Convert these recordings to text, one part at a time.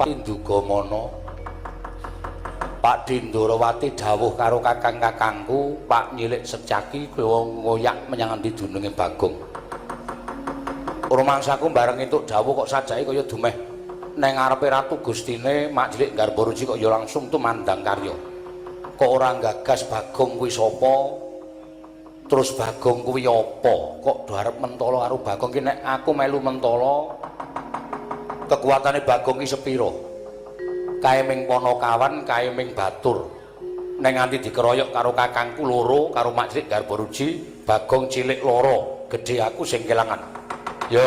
Indugamana Pak Dindarawati dawuh karo kakang-kakangku Pak Nyilik Secaki kowe ngoyak menyang endi dununge Bagong. Rumangsaku bareng entuk dawuh kok sajake kaya dumeh neng ngarepe Ratu Gustine Mak Cilik Garbaruji kok ya langsung tumandang karya. Kok ora gagas Bagong kuwi sapa? Terus Bagong kuwi apa? Kok do arep mentala karo Bagong ki nek aku melu mentala kekuatane Bagong ki sepira? Kae ming Panakawan, kae ming Batur. Nek nganti dikeroyok karo kakangku loro karo Mak Cilik Garbaruji, Bagong cilik loro, gedhe aku sing kelangan. Ya,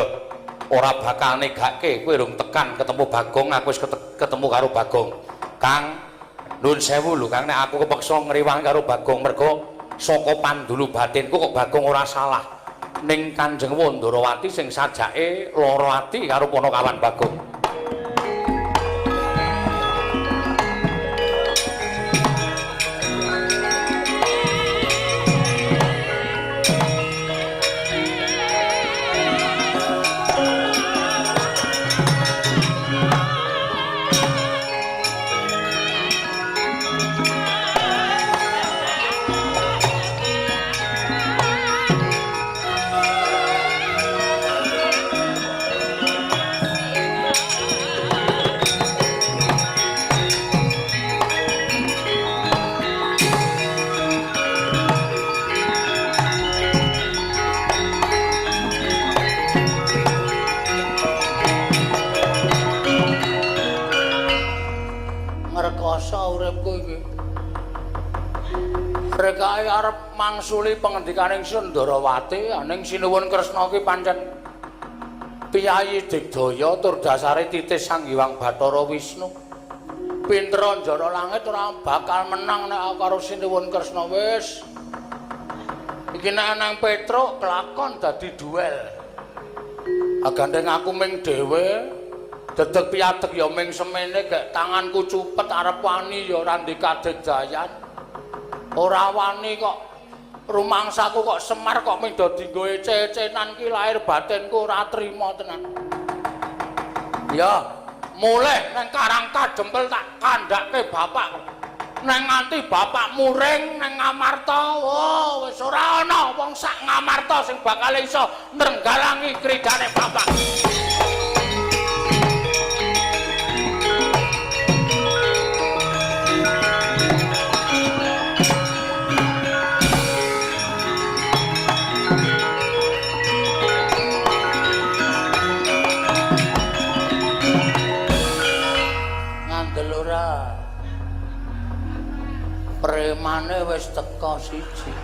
ora bakal negake kowe rung tekan ketemu Bagong, aku wis ketemu karo Bagong. Kang, nuwun sewu lho Kang, nek aku kepeksa ngriwang karo Bagong mergo saka pandulu batinku kok Bagong ora salah. Ning Kanjeng Wandarawati sing sajake lara ati karo Panakawan Bagong. Uripku iki. Rekake arep mangsuli pengendikaning Sundarawati, ning Sinuwun Kresna ki pancen piyayi digdaya tur dasare titis Sang Hyang Bathara Wisnu. Pinter njara langit ora bakal menang nek aku karo Sinuwun Kresna wis. Iki nek nang Petruk kelakon dadi duel. Agandheng aku ming dhewe. Dedeg piadeg ya ming semene gek tanganku cupet arep wani ya ora ndek kadedayan. Ora wani kok rumangsaku kok Semar kok ming dadi nggo ece-ecenan ki lahir batinku ora trima tenan. Ya, mulih nang Karang Kadempel tak kandhake bapak. Neng nganti bapak muring nang Ngamarta, oh wis ora ana wong sak Ngamarta sing bakal iso nrenggalangi kridane bapak. Premane wis teka siji.